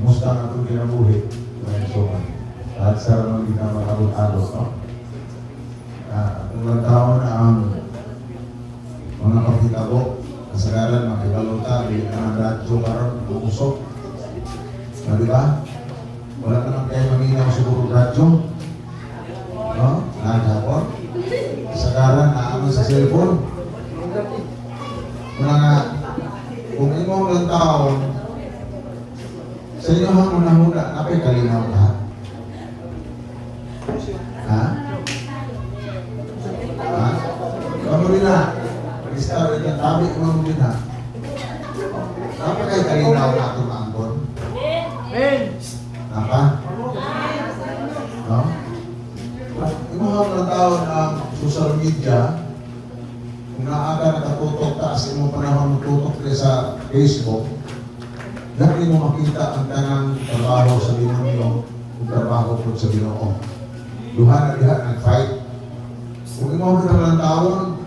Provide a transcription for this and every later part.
Kumusta ang atong kinabuhi, mga igsoon? At sa mga kita makabot-abot, no? Atong taon na ang mga panghitabo, kasagaran, makibalo ta, di na ang radyo karon, usok. Na, di ba? Wala ka nang kayo maminaw siguro radyo. No? Nagapon. Kasagaran, naaman sa cellphone. Una nga, kung imong lang taon, sa inyong huna-huna, napay kalinaw ka? Ha? Ha? Kamu rin na. Mag-start rin tabi mo rin na. Napa kay kalinaw na itong angkon? Napa? No? Kung imong lang taon ang social media, kung naa ka nakatutok taas imong panahon tutok ka sa Facebook, dali mo makita ang tanang trabaho sa demonyo ug trabaho po sa Ginoo. Duha na diha nag-fight. Kung imo kita lang taon,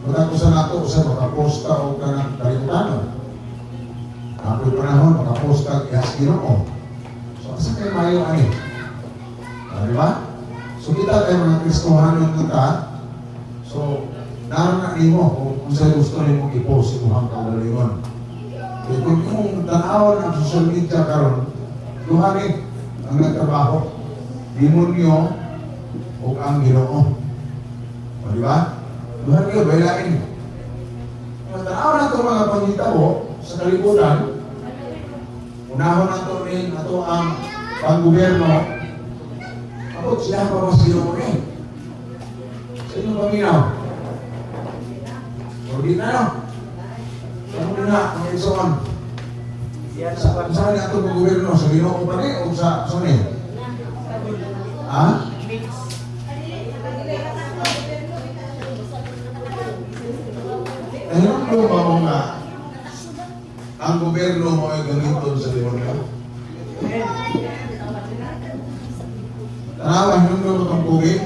matapos sa nato sa makapost ka o kanang kalimutanon. Ako'y panahon, makapost ka ihas Ginoo. So, asa kay mayo ani? Ah, di ba? So kita kay mga Kristohanon kita, so naroon na nimo kung unsay gusto nimo i-post imong kaugalingon. Kaya kung imong tan-awon ang social media karon, duha ni ang nagtrabaho, demonyo o ang Ginoo. O, di ba? Duha niyo, baylain. Kung tan-awon nato mga panghitabo sa kalibutan, unahon nato rin ato ang panggobyerno, abot siya pa mas Ginoo ni. Sa inyong paminaw. O di na, no? Ano na, mga igsoon? Sa ato ng gobyerno, sa Ginoo pa ni o sa ni? Ha? Nahirap ba mo nga ang gobyerno mo ay gamiton sa demonyo? Tanawa, hinumdum mo itong COVID.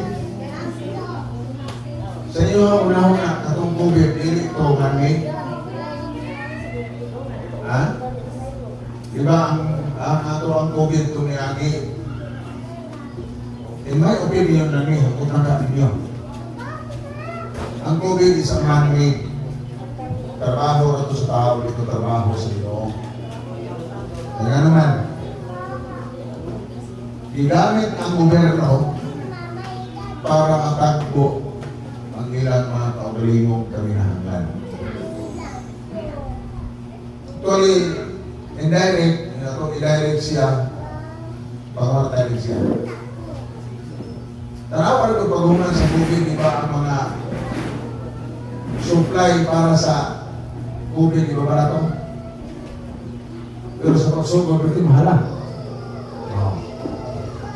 Sa inyo ang unahon na katong COVID, dili to man-made. Ha? Di ba ang ato ang COVID itong niagi? In my opinion na ni, kung na ninyo. Ang COVID is a man-made. Trabaho na to sa tao, dito trabaho sa Ginoo. Kaya naman, gigamit ang gobyerno para matagbo ang ilang mga kaugalingong kaminahanglan. Actually, indirect, ito, indirect siya, pangwarta siya. Tanawa rin paghuman sa COVID, di ba, ang mga supply para sa COVID, di ba barato? Pero sa pagsugod, pwede mahala. Oh.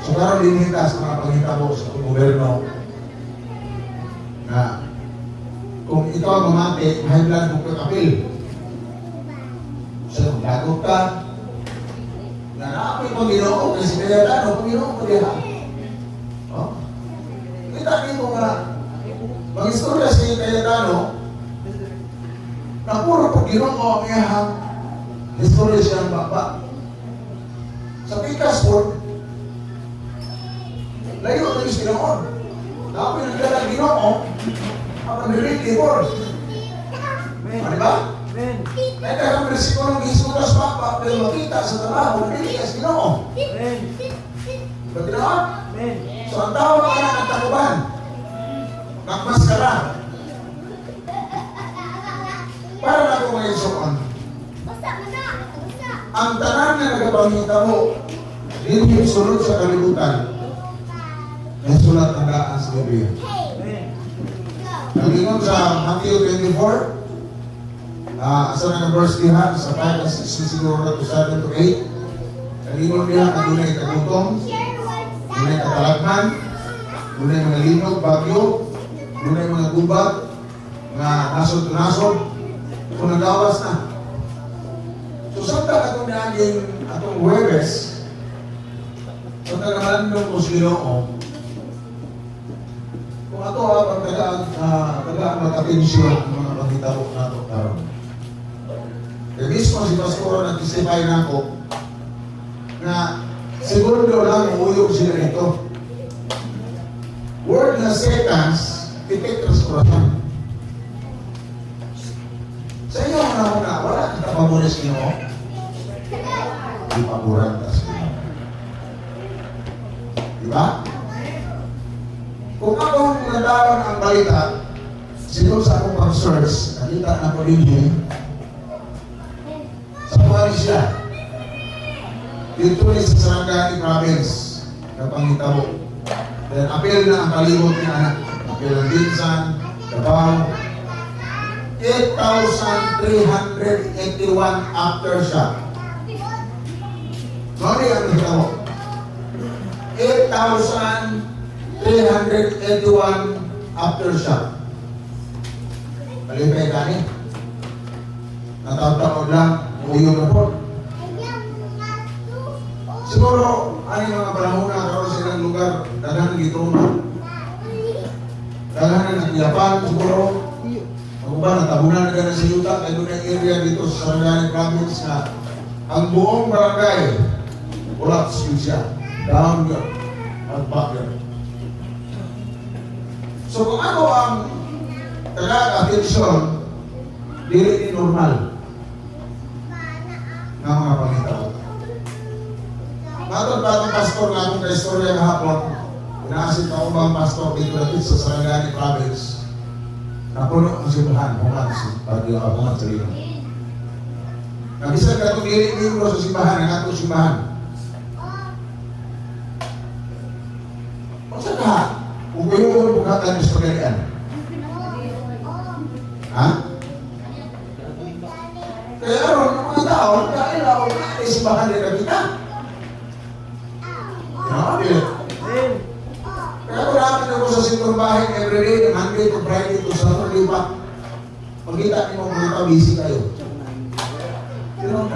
So karon dinhita sa mga panghitabo sa gobyerno na kung ikaw mamati, high blood mo kakapil. So, lagot ka, na naapoy Panginoon, kasi kaya ano, Panginoon ko diha. Oh? Kita nimo nga, mag-istorya si Cayetano, na puro po Ginoo ang iyahang istorya siyang baba. Sa pikas po, layo na yung Ginoo. Tapos nagdala Ginoo, ang nagriliti po. Ano ba? Kaya kaya ang bersikulo ng gisulat sa baba, pero makita sa trabaho, nagriliti sa Ginoo. Ba Ginoo? So ang tao na nga nagtakuban, nagmaskara. Para na ako mga igsoon, ang tanan nga nagapangita mo, dinhi sulod sa kalibutan, may sulat ang daan sa Biblia. Nalingon sa Matthew 24, asa na nga verse diha, sa 5 and 6 siguro na to 7 to 8, nalingon diha, nga dunay kagutom, dunay katalagman, dunay mga linog, bagyo, dunay mga gubat, nga nasod to nasod, kung nagawas na. So samtang atong niaging atong Huwebes, samtang naman nung ko sa Ginoo, kung ato ha, pagtagaan, tagaan mag-atensyon ang mga panghitabo nato karon. Kaya mismo si Pastor nag-testify na ako, Nga segundo lang uyog sila nito. Word na seconds, pitik sa orasan. Sa inyo una-una, wala kita pabores Ginoo. Di paboran ta sa Ginoo. Di ba? Kung ako nadaon ang balita, siguro sa akong pag-search, nakita na ko din eh, sa kuwari siya, dito ni sa Sarangani Province, kapangitabo. Then apil na ang palibot niya, anak. Apil ang GenSan, Davao. 8,381 aftershock. Sorry ang nahitabo. 8,381 aftershock. Malipay ka ni. Natawag lang, uyog na po. Siguro, ano yung mga panahon na karon sa ilang lugar, daghan ng gituna. Daghan na nagyapan, siguro. Ang uban, natabunan na gano'n sa yuta, kaya doon ang area dito sa Sarangani Province na ang buong barangay, collapse yun siya. Down yun. Magback yun. So kung ano ang taga-atensyon, dili ni normal nga mga pangitabo. Matod pa itong pastor nga akong kaistorya kahapon, inaasit ako ba ang pastor dito dapit sa Sarangani Province, napuno ang simbahan, human sa Bagyo, human sa Lino. Nabisan ka itong dili miyembro sa simbahan, ang atong simbahan. Unsa ka? Kung kuyo buhatan sa pagalian. Ha? Kaya aron ang mga tao, dahil ako na simbahan nila kita. You dili. Kaya ako namin ako sa sintor bahay everyday, Monday to Friday to Saturday pa. Pagkita ni mo mga tao, busy kayo. You know,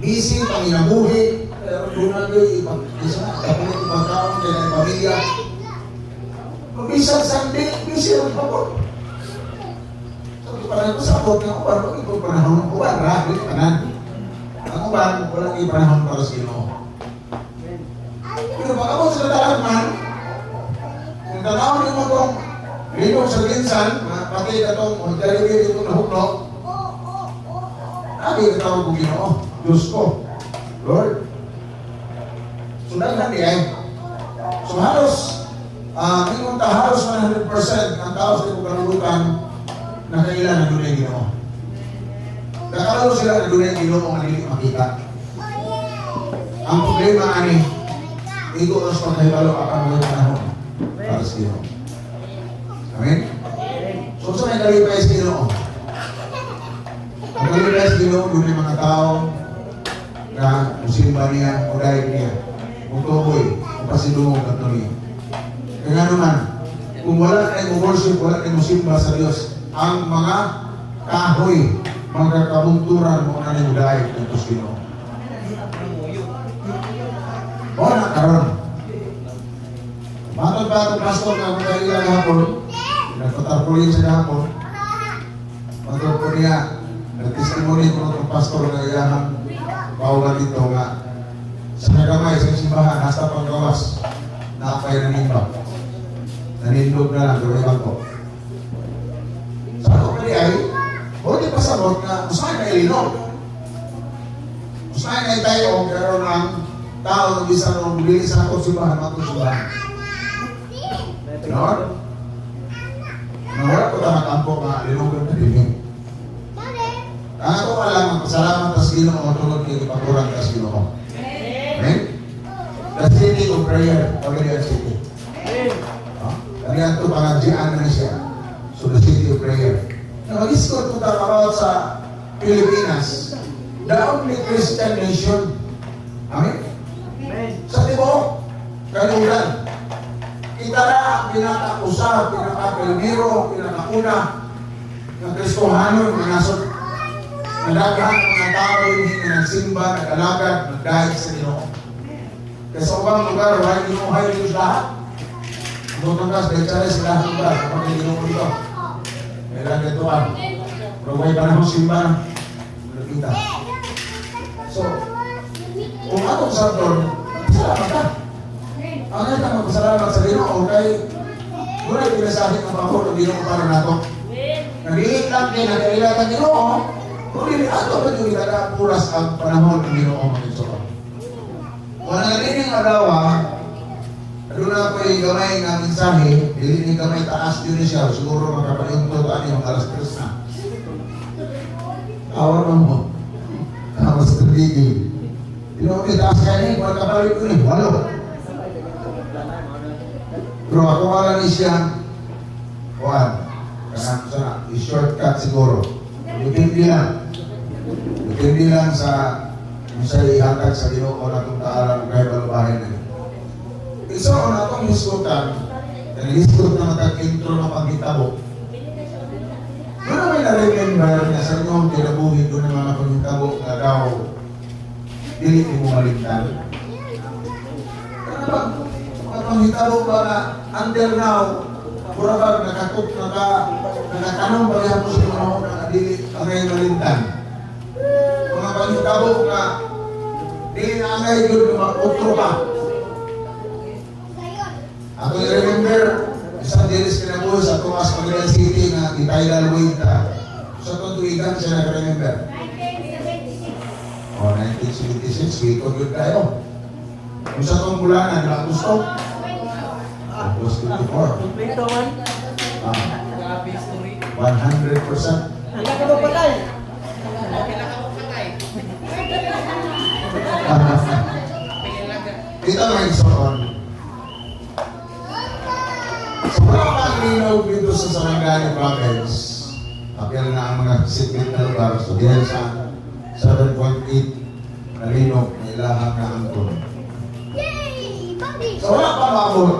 busy, panginabuhi, pero doon na kayo, ipag, isa, kapulit ipagkaon, kaya ng pamilya. Mabisan Sunday, busy ang kapot. Sabi ko parang sabot nga uban, pag ikaw panahon, uban ra, dili tanan. Ang uban, walang ipanahon para sa Ginoo. Pero baka mo sila talagman, kung tanawin nimo tong linog sa GenSan, pati ka tong Jollibee dito na hukno, abi ka tawag ko Ginoo, Diyos ko, Lord. So daghan di ay. So halos, ingon ta halos 100% ang tao sa ibang kanulutan na kailan na dunay Ginoo. Nakalo sila na dunay Ginoo nga dili makita. Ang problema ani, igo sa pagkahibalo apan mga panahon para sa Ginoo. Amen? So sa may kalipay sa Ginoo? Ang kalipay sa Ginoo, dunay mga tao na musimba niya, o dahil niya, mutuboy, o pasidungog at niya. Kaya nga naman, kung wala kayong worship, wala kayong musimba sa Diyos, ang mga kahoy, mga kabunturan mo na nimo dahil dito sa Ginoo. O na karon. Matod ba itong pastor nga kung kaila gahapon, nagpatarpulin siya gahapon, matod ko niya, nagtestimony ko itong pastor nga iyahang bawal dito nga sa kagamay sa simbahan, hasta panggawas, napay nanimba. Nanindog na lang, gawin bangko. Sa ako pa ay, buti pasabot nga, usahay na ilinog. Usahay na tayo, pero ng tao na bisan nung bili sa ako simbahan, matong simbahan. Lord, nawala ko ta makampo nga linugan na din. Ang ako alam, magpasalamat tas Ginoo tungod kay ipakurang tas Ginoo. Amen? The city of prayer, Pagadian City. No? Kaniya ito, pangadjian na siya. So the city of prayer. Na mag-iskot ko ta about sa Pilipinas, the only Christian nation. Amen? Sa tibuok, kanulan. Kita na ang pinaka-usa, pinaka-primero, pinaka-una ng Kristohanon nga nasod. Nadaghang mga tao din nga nagsimba, nag-alagad, nagdahig sa Ginoo. Kaya sa ubang lugar, wala Ginoo hay Diyos lahat. Ang Batangas, dahil sa lahat lugar, kapag may Ginoo dito. Kailangan gatuan. Pero may panahon simba, nakita. So, kung ato atong sabton, salamat ka. Ang ita magpasalamat sa Ginoo kay wala pinasahin ang pabor ng Ginoo para nato. Nagiliit lang kay nagkaila ang Ginoo, kung dili ato pa yung itaga puras ang panahon ng Ginoo, mga igsoon. Wala na rin yung adawa, doon na ako'y gamay nga mensahe, dili ni gamay taas yun siya, siguro makapaniunto ta ani mga alas 3 na. Awa mo. Tapos tigil. Ino ni taas kaya ni, wala kabalik ko ni, walo. Pero ako wala ni siya, kuan, kanang sana, i-shortcut siguro. Depende lang. Depende lang sa kung sa ihatag sa Ginoo na itong taalan kay balubahin na. Isa ko na itong hisgutan, hisgot na matag intro ng paghitabo. Doon na may na-remember nga sa inyong kinabuhi doon ng mga panghitabo nga daw dili mo malimtan. Ano ba? Mga panghitabo ba na until now, mura ba nakatut, nakatanong ba yan mo sa mga na dili angay malimtan? Mga panghitabo nga dili na angay yun mga pa. Ako i-remember, isang diris kinabuhi sa Tomas Pagadian City nga tidal wave ta. Sa itong tuwigan siya nag-remember. Oh, 1976, wiko yun tayo. Kung sa itong bulanan, na gusto? August 24. Kompleto man. Ah, Grabe story. 100%. Wala ka ba patay? Kailangan ka patay. Kailangan. Ito mga igsoon. Sa wala pang linog dito sa Sarangani Province, apil na ang mga sikit na lugar. So diyan sa 7.8 na linog na ilahang na angkon. So wala pa maabot.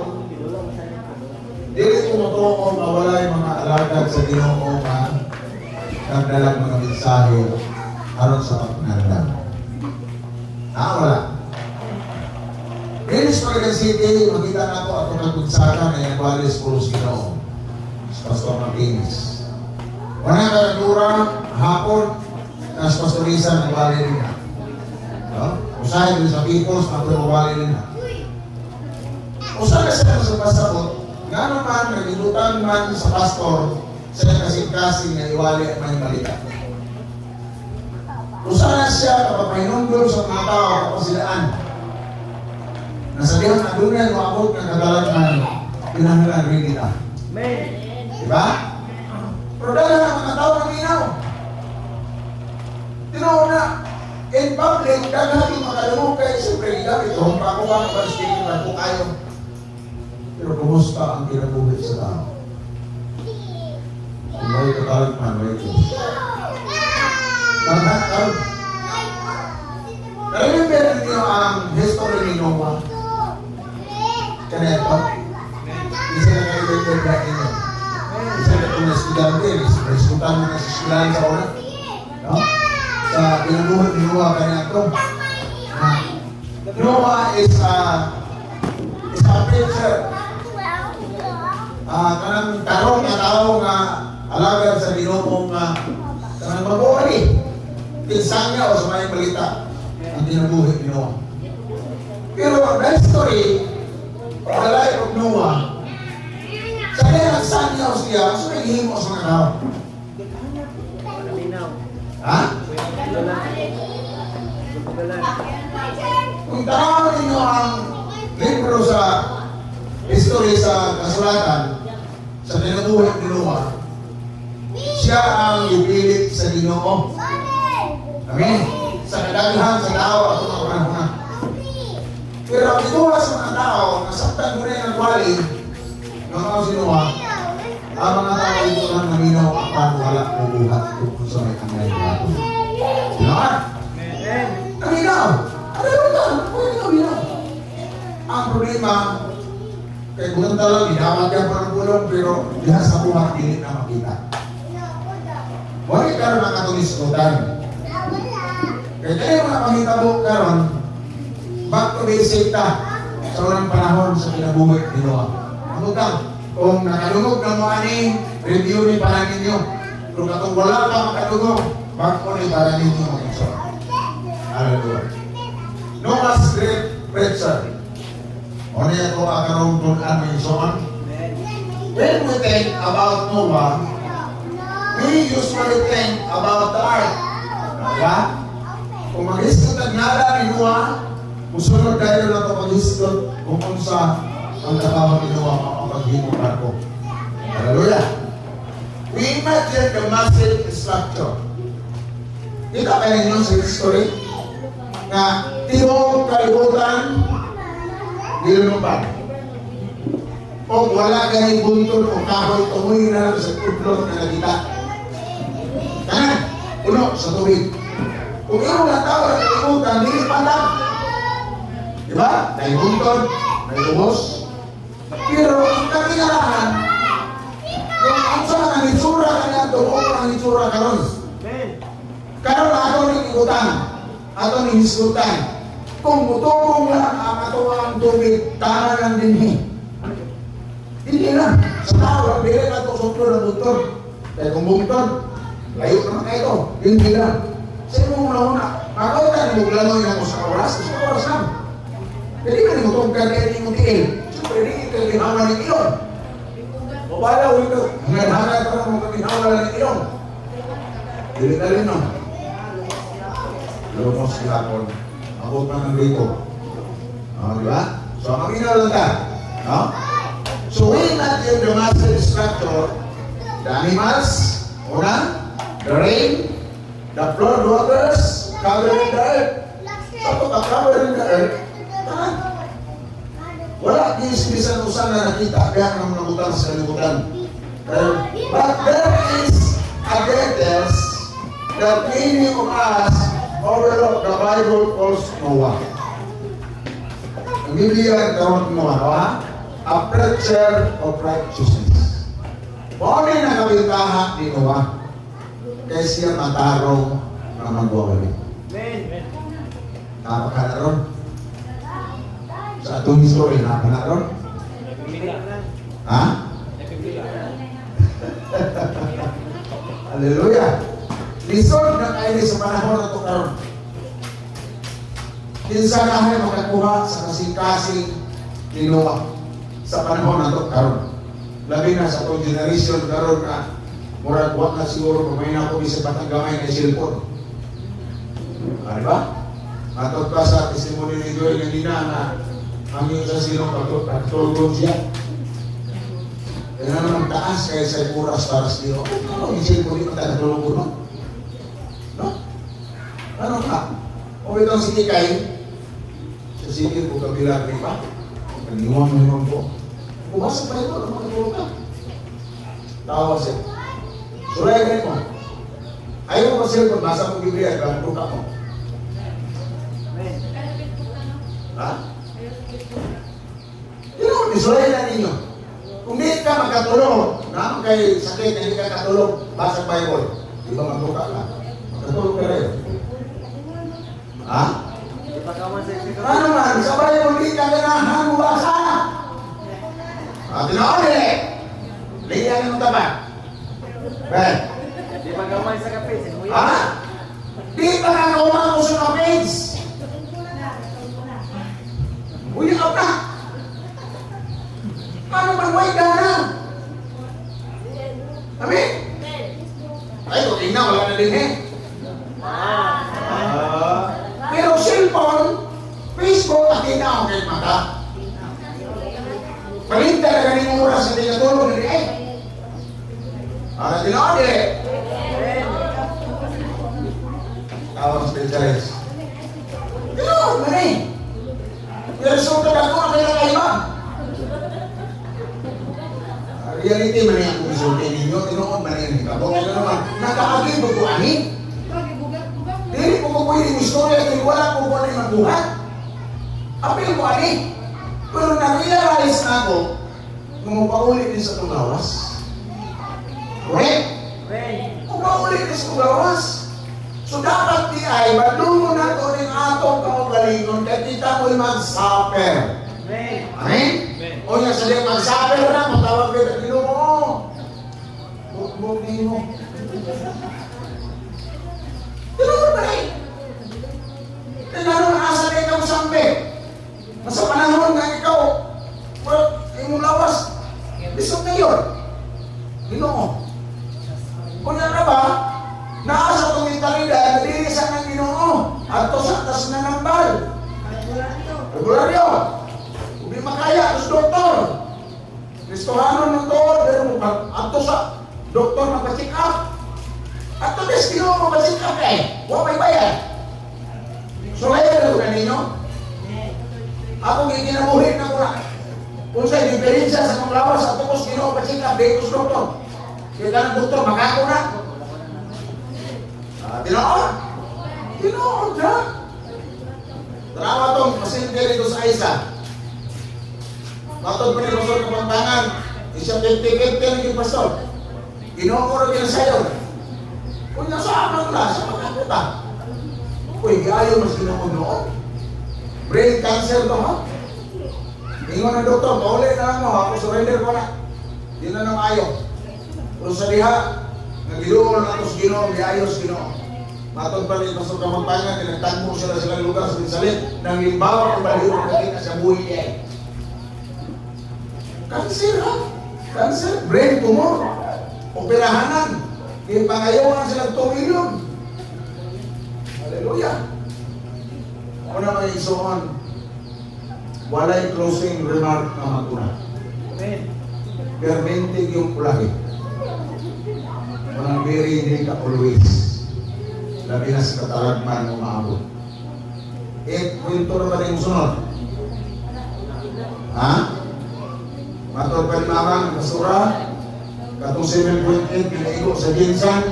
Dili tumutuo nga walay mga alagad sa Ginoo nga nagdalag mga mensahe aron sa pagpangalan. Ah, wala. Dili sa Pagadian City, makita na ako atong nagkunsaka na yung Wallace Pulos Ginoo. Sa Pastor Martinez. Wala ka nagura, hapon, tas Pastor Isa, nagwali din na. No? Usahay din sa Peoples, nagwali din na. Usahay sa sa pasabot, nga naman, nagilutan man sa pastor, sa kasing-kasing nga iwali ang may balita. Usahay siya kapapahinungdol sa mga tao, kapasilaan. Nasa dihang adunay moabot nga kadalag kinahanglan ready na. Amen. Diba? Pero dahil ang mga tao ng inaw. Tinuod na, in public, daghan yung makadungog kay siyempre gigamit ito, pa ako ba ang speaking man ko kayo. Pero kumusta ang kinabuhi sa tao? Kung may katalag man, may Diyos. Tama, karon. Remember ninyo ang history ni Noah? Kaneto? Isa na kayo na ninyo. Isa na itong estudyante, resultan mo na sa eskwelahan sa una. No? Sa kinabuhi ni Noah kanya ito. Na Noah is a preacher. Ah, kanang tarong nga tao nga alagad sa Ginoo nga kanang mabuhi. Pinsangya o sa may balita ang kinabuhi ni Noah. Pero the history of the life of Noah, sa kanya nagsangyaw siya, so naghihimo sa mga tao. Malinaw. Ha? Pagalan. Kung tanawan ninyo ang libro sa history sa kasulatan, sa kinabuhi ni Noah, siya ang ipilit sa Ginoo. Amen. Sa kadaghan sa tao at mga panahon na. Pero ang ituha sa mga tao, nasaktan ko na yung nagwali, ng mga si Noah, ang mga tao ito lang naminaw apan wala bubuhat tungkol sa may angay nato. Sino ka? Amen. Naminaw! Ano yung ito? Ano yung naminaw? Ang problema, kay bulan talaga, ginawag yan parang pulong, pero diha sa buhat, dili na makita. Wala karon ang atong isgutan. Kaya kaya mga panghitabo karon, back to basic ta sa unang panahon sa kinabuhi ni Noah. Ang utang, kung nakadungog na mo ani, review ni para ninyo. Kung katong wala pa makadungog, back on ni para ninyo, mga igsoon. Hallelujah. Noah's great preacher. O niya ko akarong tun-an mga igsoon. Amen. When we think about Noah, we usually think about the ark. Diba? Kung maghisgot ang ngala ni Noah, musunod kayo na ito maghisgot kung unsa ang trabaho ni Noah ang paghimo barko. Hallelujah! We imagine the massive structure. Kita ba ninyo sa history? Na tibuok kalibutan, nilunupad. O wala gani buntod o kahoy, tumoy na lang sa tudlot na nakita. Tanan, puno sa tubig. Kung imo na tao ang kalibutan, dili patag. Di ba? Naay buntod, naay lubos. Pero ang kakinarahan, kung ang sa ang itsura kanya, tuo ang itsura karon. Amen. Karon ato ning ikutan, ato ning hisgutan. Kung mutubong lang ang ato ang tubig, tama lang dinhi. Hindi na. Sa tao, dili na ito suklo ng buntod. Kaya kung buntod, layo naman kayo ito. Hindi lang. Sa imong una-una, makautan mo langoy ng usa ka oras, 1 ka oras lang. Dili ka nimo tungkad kaya nimo tiil. Siyempre, di ka ginhawa ng ilong. Mabalaw ito. Hangad-hangad pa mo kaginhawa ng ilong. Dili na rin, no? Lumos gihapon. Abot man ang dito. Oh, di ba? So, maminaw lang ta. No? So, we imagine the massive structure, the animals, una, the rain, the flood waters, covering the earth. Sa pagka-covering the earth, tanan. Wala gis bisan usa na nakita kaya ang mga butang sa kalibutan. But there is a details that many of us overlook. The Bible calls Noah. Ang Biblia ang tawag Noah, ha? A preacher of righteousness. Mao ni nakabintaha ni Noah. Kay siya matarong nga magwawali. Amen. Napakana ron. Sa atong history, napakana ron. Ha? Hallelujah. Lisod na kayo sa panahon na ito karon. Kinsa kahay makakuha sa kasing-kasing ni Noah sa panahon na ito karon. Labi na sa atong generation karon na murag wa na siguro pamay na ko bisag batang gamay na cellphone. Ah, di ba? Matod pa sa testimony ni Joel kanina na ang iyong sa silong pagtulog siya. Kaya na naman taas kaya sa oras para sa iyo. Ano yung cellphone di man tulog ko, no? No? Ano ka? O itong si Kikay, sa sige ko kabila, di ba? Paniwang mo naman po. Bumasa pa ito, ano matulog ka? Tawa siya. Sulay ka mo. Ayaw mo cellphone, basa mo Biblia, di ba? Tuka mo. Amen. Ha? Pero, isulay na ninyo. Kung di ka makatulog, naman kay sakit, hindi ka katulog, basa Bible. Di ba magtuka ka? Makatulog ka rin. Ha? Di pa ka man sa isip. Ano man, sa Bible, di ka ganahan mo basa. Ah, tinuod eh. Liyan ang taba. Ben, Di pa ka man sa kape. Sa kuya. ha? Di pa nga nauma ko sa page. Uy, up na. Ano man, way gana. Amen? Ay, okay na, wala na din eh. Ah. Pero cellphone, Facebook, at na okay mata. Palinta na ganing oras hindi ka tulog, hindi eh. Para tinuod eh. Amen. Tawag sa specialist. Tinuod man eh. Pero resulta na ako, ang kailangan iba. Reality man yung akong ninyo, tinuod man yung ikaw. Kaya naman, nakaagi mo ko ani. Dili ko ko pwede yung istorya, kaya wala ko ko na magbuhat. Apil ko ani. Pero na-realize na ako, kung mapauli din sa itong lawas. Correct? Amen. Kung mauli din sa itong lawas. So dapat di ay, madungo na ito ng atong kaugalingon, kaya kita mo'y mag-suffer. Amen. Amen? O nga sa di mag-suffer na, matawag kayo sa Ginoo. Bukbuk mo. Tinuod ba eh? Tinanong asa na ikaw sampe? Nga sa panahon nga ikaw, well, imong lawas, lisod na yun. Ginoo. Kunya na ba, naa sa itong mentalidad, dili sa ng Ginoo. Ato sa tas nanambal. Albularyo. Kung di makaya, tapos doktor. Kristohanon ng tuod, pero mo ato sa doktor magpa-check up. Ato des Ginoo magpa-check up eh. Wa may bayad. So kaya na ninyo? Ako gikinabuhi na ko na. Kung sa diferensya sa mga lawas, ato ko sa Ginoo pa-check up, di ko sa doktor. Kaya kanang doktor, makako na. Ah, tinuod. Tinuod na. Tarawa tong pasyente dito sa Isa. Matod pa ni Pastor Kapampangan, isa 50-50 naging pastor. Ginoo ra gyud sayo. Kung nasa amang na, sa makakuta. Uy, giayo mas Ginoo noon. Brain cancer to, ha? Ingon ng doktor, pauli na lang mo, ako surrender ko na. Di na nang ayo. Pero sa diha, nagiluol na to sa Ginoo, giayo sa Ginoo. Matod pa ni Pastor Kapampangan, tinagtagpo sila silang lugar sa Binsalit, nang limbawa ang baliw ang sa buhi niya. Cancer, ha? Cancer, brain tumor, operahanan, ipangayawan silang 2 million. Hallelujah. Una, mga igsoon, walay closing remark na maguna. Amen. Permente yung ulahi. Walang very hindi ka always. Labi na sa katalagman mo maabot. Eh, kwento na ba yung sunod? Ha? Matod pa ni Mamang, basura, katong 7.8, pinaigo sa GenSan,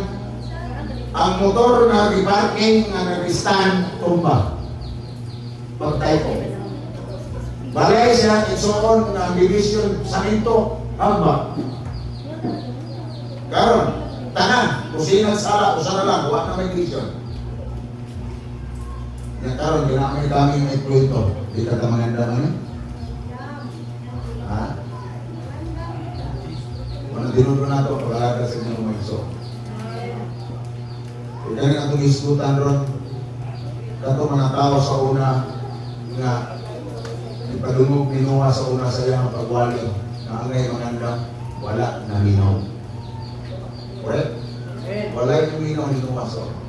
ang motor na giparking nga nag-stand, tumba. Pagtay ko. Balay siya, igsoon na ang division sa minto, hamba. Karon, tanan, kusina at sala, usa na lang, wa na may division. Yan karon, ginamay kami may kwento. Di ka ka maganda man eh. Ha? Wala tinuro na ito, pag-alaga sa inyo mga igsoon. Kaya nga itong isgutan ron, kato mga tao sa una nga ipadungog ni Noah sa una sa iyang pagwali na ang ngayon maganda, wala na minaw. Correct? Amen. Wala yung minaw ni Noah sa una.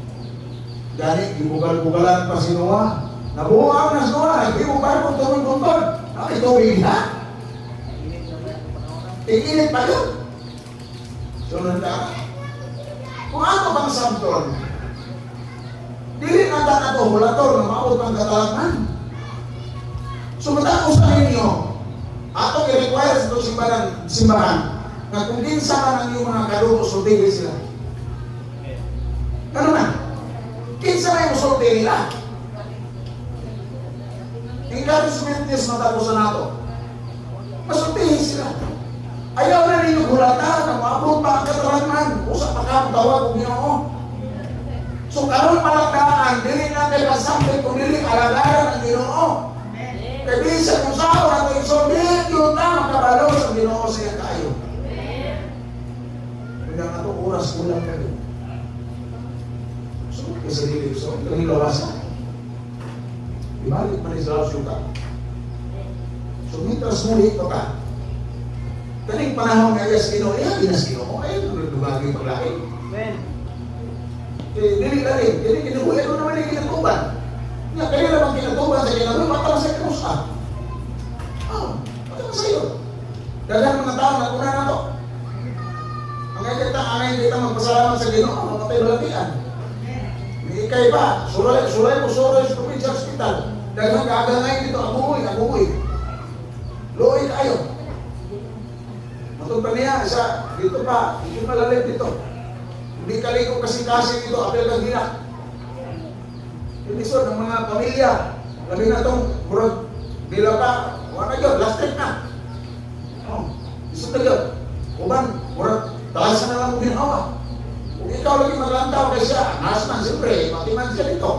Gani, gibugal-bugalan pa si Noah. Nabuang na si Noah, naghiwo barko, tubig buntod. Ay, tubig na. Init na ba? Panahon. Iinit pa yun. Sunod na. Kung ato bang sabton, dili na ta nato hulator na maabot ang katalagman. Sumata ko sa inyo, ato i-require sa itong simbahan, na kung kinsa man ang iyong mga kadugo, sultihin sila. Ano man? Kinsa man yung sulti nila? Encouragement is matapos na nato. Masultihin sila. Ayaw na ninyo hulata na maabot pa ang katalagman. Usa pa ka, tawag og Ginoo. So karon palagdaan, dili na kay pasakit kung dili alagaran ang Ginoo. Kay bisan kung sao na ito so di yun na makabalo sa Ginoo siya kayo. Kaya nga ito, oras kulang kayo. So, kasi dili, so, kani lawasan. Ibalik man ni sa lawas yuta. So, mientras muli pa ka, kaning panahon nga yes Ginoo, iya ginas Ginoo, ay dubagi paglain. Amen. Eh, dili na rin, dili kinabuhi, ano naman yung kinatuban? Nga, kaya naman kinatuban sa kinabuhi, mata sa krus ah. Oh, mata sa iyo. Daghang mga tao na kuna na to. Ang kita, ang kita magpasalamat sa Ginoo, mamatay balatian. Ikay pa, sulay, sulay mo, sulay sa provincial hospital. Daghang gagangay dito, abuoy, abuoy. Luoy kayo. Matod pa niya, isa, dito pa, hindi malalim dito. Hindi kaligo kasi-kasi dito, apel kang gina. Ilisod ng mga pamilya, labi na itong murag, bila pa, wala na yun, last trip na. Oh, isod na yun. Uban, murag, talasan na lang mo ginawa. Kung ikaw lagi maglantaw kay siya, angas man, siyempre, matiman siya dito.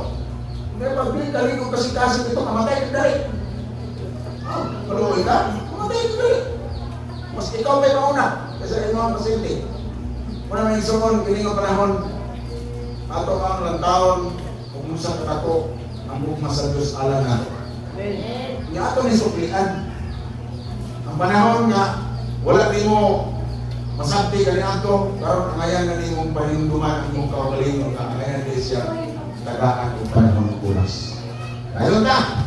Hindi, pag di kaligo kasi-kasi dito, mamatay ka dali. Oh, kaluoy ka, mamatay ka dali. Mas ikaw may mauna, kasi ikaw ang pasyente. Una may igsoon, kini nga panahon, ato ang lantawon, kung unsa katako, ang gugma sa Diyos ala nato. Amen. Nga ato ni suklian. Ang panahon nga wala nimo masabti kani ato, karon angayan na nimong pahinumduman ang imong kaugalingon nga angayan di siya tagaan og panahon ng oras. Ayon na.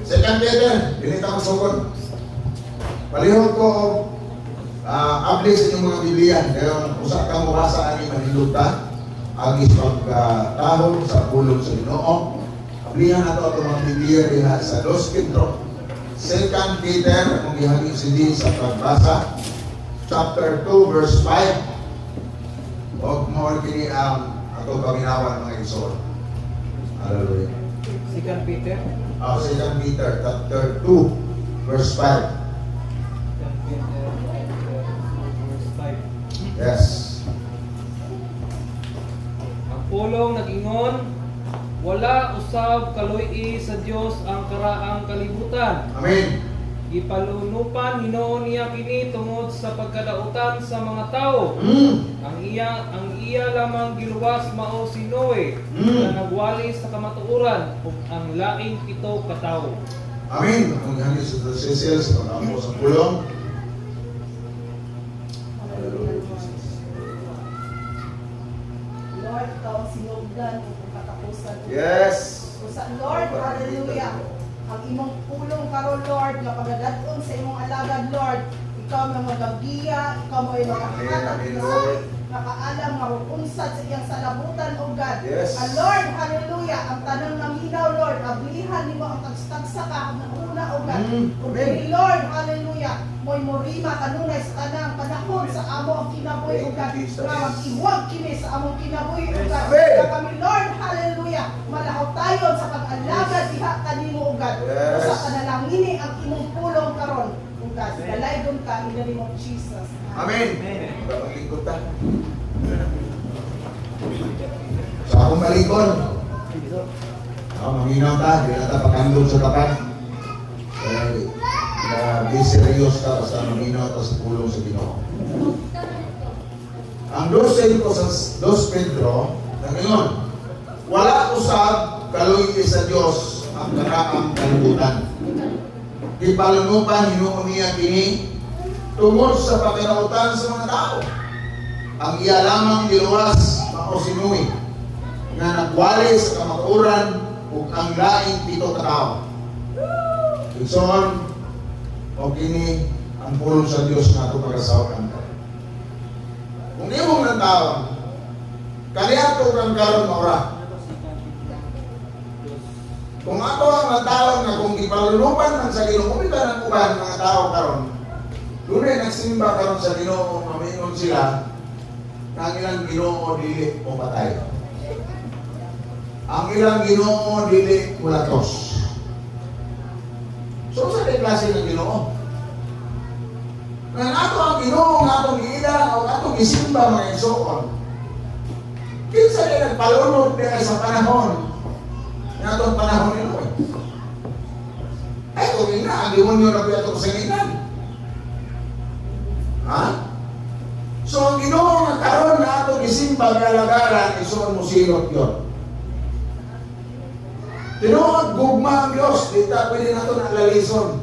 Second Peter, dili ta sugod. Palihog ko og abli sa inyong mga Biblia. Kaya usa ka mobasa ani, manindot ta. Agi sa pagtahom sa pulong sa Ginoo. Ablihan nato ato mga Biblia diha sa Dos Pedro. Second Peter, kung gihangyo si sa pagbasa, chapter 2, verse 5. Og mao kini ang ato paminawan, mga igsoon. Hallelujah. Second Peter. Second Peter, chapter 2, verse 5. Second Peter, chapter 2, verse 5. Yes. Ang pulong nag-ingon, "Wala usab kaluy sa Dios ang karaang kalibutan. Amen. Gipalunupan hinuon niya kini tungod sa pagkadautan sa mga tao. Ang iya lamang giluwas mao si Noe na nagwali sa kamatuoran ug ang laing 7 ka tawo." Amen. Ang gihangyo sa Cecil sa pag-ampo sa pulong. Hallelujah, Jesus. Lord, ikaw ang sinugdan ug ang katapusan. Yes. Usa, Lord, hallelujah. Ang imong pulong karon, Lord, nga pagadat-on sa imong alagad, Lord, ikaw ang magagiya, ikaw mo ay magahatag Amen, sa Lord. nakaalam nga unsad sa iyang salabutan, O God. Yes. Ang Lord, hallelujah, ang tanang naminaw, Lord, ablihan nimo ang tagstagsa ka ang una, O God. Ug Amen. dili, Lord, hallelujah, mo'y morima kanunay sa tanang panahon sa amo ang kinabuhi, O Thank God. you, Jesus. Nga mag-iwag kini sa among kinabuhi, O God. Amen. Nga kami, Lord, hallelujah, malahaw tayo sa pag-alagad diha kanimo, O God. Yes. Usa panalangini ang imong pulong karon, O God. Dalaygon ka in the name of Jesus. Amen. Amen. Maglingkod ta. Sa akong balikon, maminaw ta, di na ta pakandog sa tapat. Eh, na be serious ta basta maminaw ta sa pulong sa Ginoo. Ang 2:5 sa Dos Pedro, nangayon, "Wala usab kaluy sa Dios ang karaang kalibutan. Gipalunupan hinuon niya kini tungod sa pagkarautan sa mga tao. Ang iya lamang giluwas mao si Noe nga nagwali sa kamatuoran ug ang laing 7 ka tawo." Igsoon, o kini ang pulong sa Dios nga ato pagasaw-an. Kung imong nantawon, kaniadto kang karon maura. Kung ato ang nantawon nga kung gipalunupan man sa Ginoo, kung iba ng uban mga tao karon, dunay nagsimba karon sa Ginoo, mamingon sila na ang ilang Ginoo dili mo patay. Ang ilang Ginoo dili mulatos. So sa kay klase ng Ginoo? Nga ato ang Ginoo nga atong giila o atong gisimba, mga igsoon. Kinsa kay nagpalunod diha sa panahon nga atong panahon ni Noe? Ay, kung ina, ang demonyo na kuya itong singinan. Ha? So ang Ginoo nga karon na atong gisimba nga alagaran, igsoon, mo silot yun. Tinuod, gugma ang Diyos, di ta pwede nato na lalison.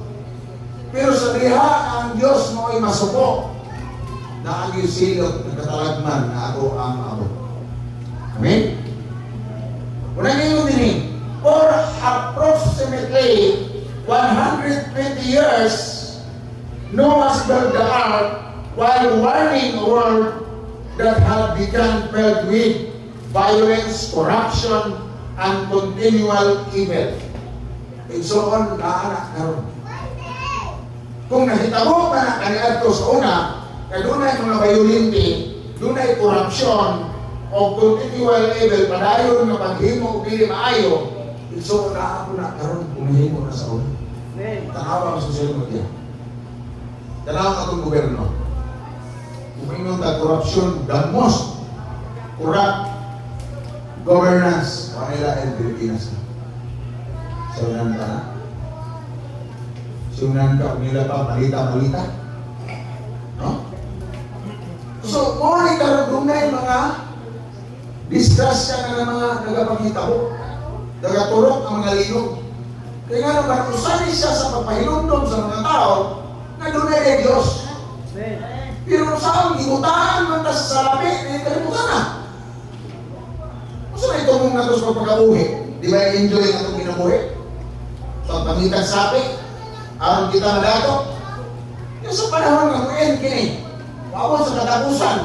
Pero sa diha ang Diyos mo ay masuko na ang silot ng katalagman na ako ang maabot. Amen? Una ngayon din eh, for approximately 120 years, Noah built the ark while warning a world that had become filled with violence, corruption, and continual evil. Igsoon, naa karon. Kung nahitabo pa na kaniadto sa una, kay dunay mga bayolente, dunay korupsyon, o continual evil, padayon nga paghimo og dili maayo, igsoon, naa ako na karon kung nahimo na sa una. Amen. Tanawa ang social media. Tanawa ang atong gobyerno. Kung ingon ta corruption, the most corrupt governance, Manila and Pilipinas. Sunan ka na. Sunan ka, kung nila pa, malita-malita. No? So, mo ni karon dunay mga disgrasya nga mga nagapangitabo. Nagaturok ang mga linog. Kaya nga naman, usan siya sa pagpahinumdom sa mga tao na dunay kay Diyos. Amen. Pero saan, gibutaan man ta sa salapi, di kalimutan na. Unsa na itong nato sa pagkabuhi? Di ba enjoy ang atong kinabuhi? So, ang pangitag sapi, aron kita madato. Yung sa panahon ng end kini, maabot sa katapusan,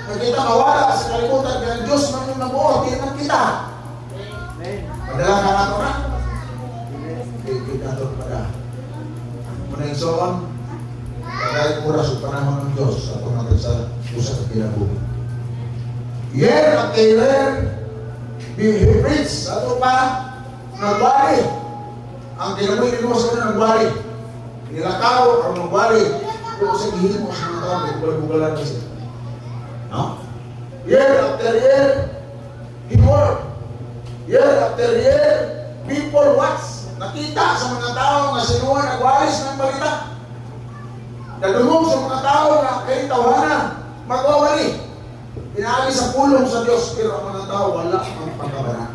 na kita mawala sa kalibutan, kaya ang Diyos man yung nabuo, di man kita. Amen. Padala ka nato na. Di kita nato pada. Muna yung soon, dahil oras o panahon ng Diyos sa atong natin sa usa ka kinabuhi. Year after year, he preached, ato pa, nagwali. Ang kinabuhi ni Moses na nagwali. Nilakaw ang nagwali. Pero sa gihimo sa mga tao, may bugal-bugalan na siya. No? Year after year, he worked. Year after year, people watch. Nakita sa mga tao nga si Noah nagwalis ng balita. Nadungog sa mga tao nga kay tawhana, magwawali. Pinaagi sa pulong sa Dios pero ang mga tao wala magpakabana.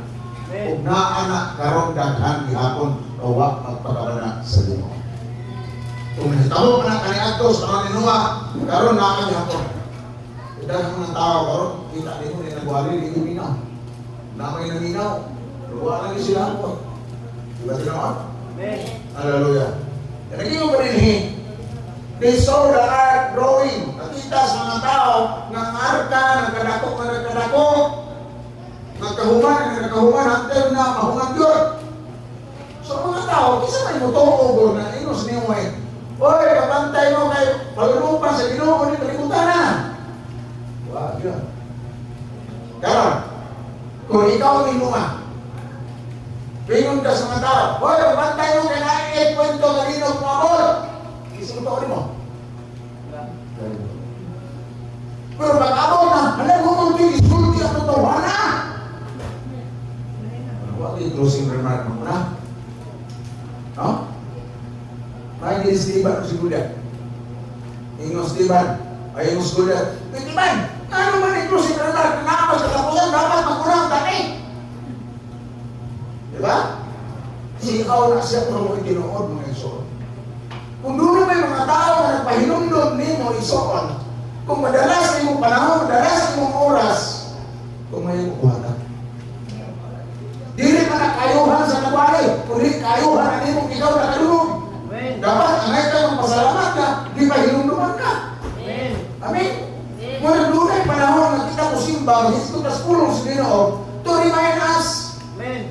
Amen. Ug naa na karon daghan gihapon wa magpakabana sa Ginoo. Kung nahitabo man na kaniadto sa mga ni Noah, karon naa gihapon. Daghan mga tao karon kita nimo ni nagwali di minaw. Na may naminaw, pero wala lagi sila hapon. Diba tinuod? Amen. Hallelujah. Naging mo pa din. They saw the ark growing. Nakita sa mga tao nga ang arka nagkadako nga nagkadako. Nagkahuman nga nagkahuman until na mahuman yun. So mga tao, kisa may mutuo na ingos niyo eh. Oy, kabantay mo kay palunupan sa Ginoo ni kalibutan na. Wa yun. Karon, kung ikaw ang Noah, Pingon ka sa mga tao, hoy, bantay mo kay naay kwento nga linog mo abot. Isang tao mo. Pero pag abot na, hala mo mo isulti ang totohanan. What yung closing remark mo na? No? May di Steven si Goliath. Ingos Steven, ay ingos Goliath. Steven, ano man yung closing remark? Naapas katapusan, dapat magkurang tani. Diba? Siaw na siya pero mo tinuod mga igsoon. Kung doon may mga tao na nagpahinumdom nimo igsoon, kung madalas imong panahon, madalas imong oras, kung may kuha ka. Dili man na kayuhan sa nagwali, kundi kayuhan na nimo ikaw nakadungog. Amen. Dapat angay ka magpasalamat ka, di pa hinumduman ka. Amen. Amen? Muna dunay panahon nga kita ko simba, hisgot tas pulong sa Ginoo, to remind us. Amen.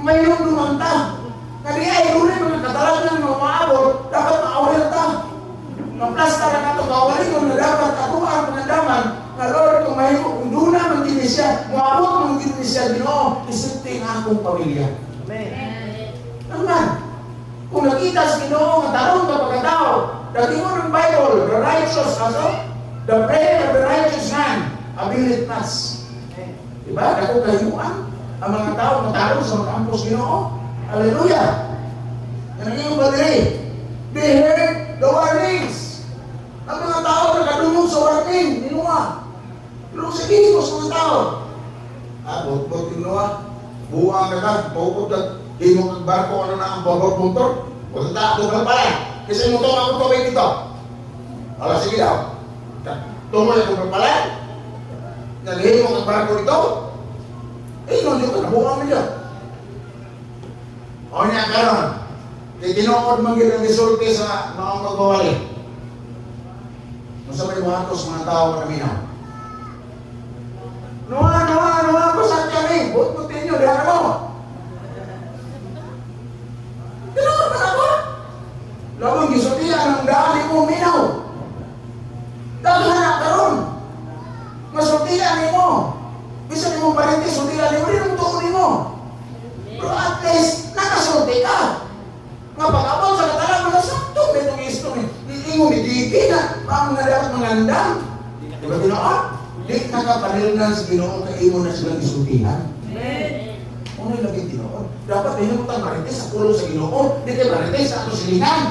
May hinumduman ta. Kadi ay dunay mga katalanan nga umaabot, dapat maawel ta. Maplasta na nato kawalingon na dapat ato ang pangandaman nga Lord kung mahimo kung duna man gini siya, moabot man gini siya Ginoo, isipti ang akong pamilya. Amen. Naman, kung nakita sa Ginoo nga tarong ka pagkatao, dagingon ng Bible, the righteous, aso, the prayer of the righteous man, availeth much. Amen. Diba? Dako kahimuan ang mga tao matarong sa mga ampos Ginoo. Hallelujah! Yan ang iyong badiri. They heard the warnings. Ang mga tao nakadungog sa warning ni Noah. Pero sa ko sa mga tao, bot-bot yung Noah. Buang ka ka, bukod ka, himong ang barko, ano na ang babag motor. Wala ta, doon ka pala. Kasi motor ako tubig dito. Ala, sige daw. Tungoy ako pala. Naghimong ang barko dito. Eh, no, dito, nabuang nila. O niya karon, kay tinuod man gyud ang gisulti sa maong magbawali. Unsa may buhatos mga tao nga naminaw? Noa, Noa, Noa, pasat kami. Buot mo tinyo, diha mo. Tinuod man ako. Labang gisultian ang daan mo minaw. Daghan na karon. Masultian nimo. Bisan imong parente sultian nimo, di mo tuon nimo. Pero at least, nakasulti ka. Nga pag-abot sa katalang, mga sakto, may itong isto ni. Ingon ni Diki na, paano nga dapat mangandam? Di ba Ginoo? Di nakapanilnan sa Ginoo kay imo na silang isultihan. Amen. Ano yung lagi tinuod? Dapat mahimong tang marites sa pulong sa Ginoo, di kay marites sa ato silingan.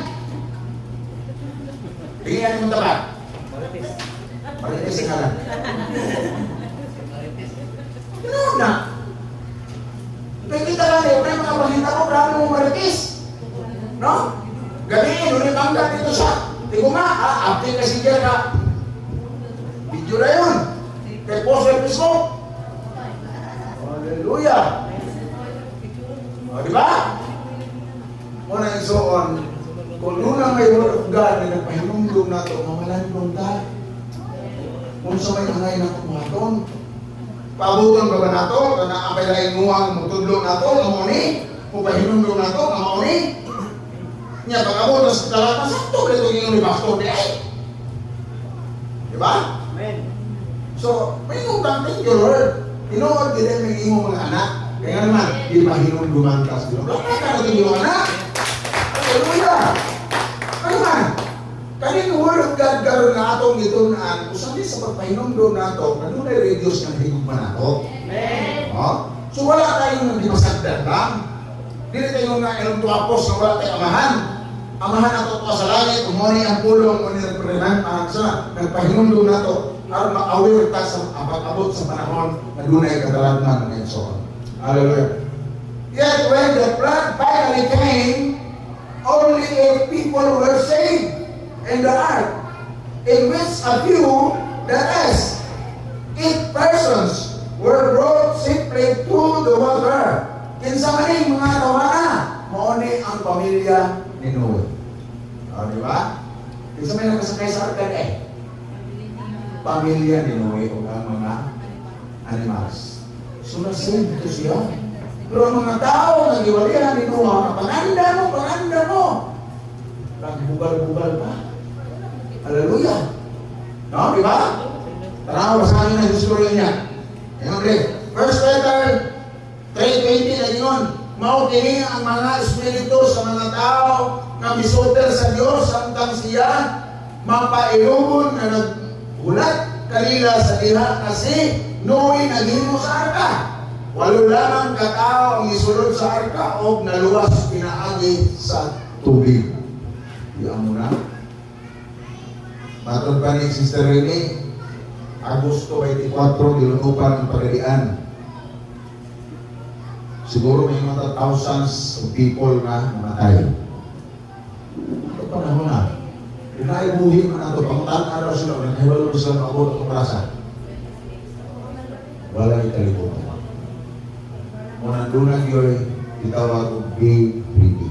Tingnan mo tapat. Marites. Marites ka lang. Marites. Tinuod na. Kaya kita ka may mga balita ko, grabe mo marites. No? Gabi, doon bangga dito sa Tiguma, update na siya ka. Video na yun. Kay post sa Facebook. Hallelujah. O, di ba? Muna and so on. Kung nuna may word of God na nagpahinumdum nato, mamalandong ta. Kung sa may angay na kumuhaton. Paabuton ba ba nato? Na naapay laing nguwang mutudlo nato, nga mao ni? Mupahinumdum nato, nga mao ni? Nya pag-abot sa talata, sakto ba ito yung ni Pastor di ay? Di ba? Amen. So, may kang thank you, Lord. Tinuod din may imong mga anak. Kaya naman, di ba hinumduman ka sa Ginoo? Wala ka na iyong anak. Hallelujah! Ano man? Kaning word of God karon nga atong gitun-an, usa ni sa pagpahinumdum nato, kanunay rin Diyos nga nahigugma nato. Amen. No? So wala tayong nagibasagdan lang. Dili tayo nga ilong tuwapos na wala tayong amahan. Amahan nato to sa langit, umuni ang pulong, umuni ang prenan, ang sa nagpahinumdum nato aron ma-aware ta sa pag-abot sa panahon na dunay katalagman and so on. Hallelujah. Yet when the flood finally came, only eight people were saved in the ark, in which a few, that is, eight persons, were brought safely to the water. Kinsa man ning mga tawana, mao ni ang pamilya ni Noe. O, di ba? Kinsa may nakasakay sa arka eh? Pamilya ni Noe o ang mga animals. So, na-save to siya. Pero ang mga tao nga giwalihan ni Noah, panganda mo, panganda mo. Nagbugal-bugal pa. Hallelujah. No, di ba? Tanaw, basahin na yung istorya niya. Ayun, pre. First Peter 3:20 na yun. Mao kini ang mga espiritu sa mga tao nga misuter sa Dios samtang siya mapailugon na naghulat kanila sa diha kasi Noe naghimo sa arka. Walo lamang katao ang isulod sa arka og naluwas pinaagi sa tubig. Diyan mo na. Matod pa ni Sister Rene, Agosto 24, gilunupan ang pagadian. Siguro may mga thousands of people na namatay. Ito panahon na. Kung naibuhi man ato, pangutan araw sila, naghiwalo sila maabot ang prasa. Wala ikalibutan. Kung nandun na yo'y gitawag og be ready.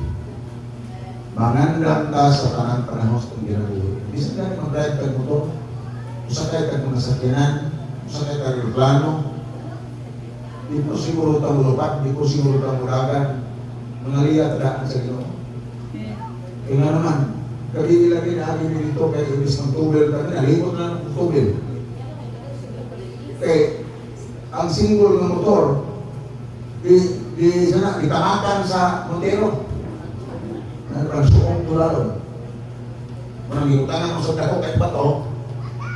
Mangandam ta sa tanang panahon sa itong ginabuhi. Bisan ka mag-drive kag motor, usakay kag mga sakyanan, usakay kag aeroplano, di ko siguro ta mulupat, di ko siguro ta mulagan, mga liya tadaan sa Ginoo. Kaya nga naman, kagi lagi na agi dito kay imbis ng tubel kami, nalimot na ng tubel. Kay ang single ng motor, di di sana ditamakan sa Montero. Ano parang suong tulalon. Manang gibutangan mo sa dako kay bato,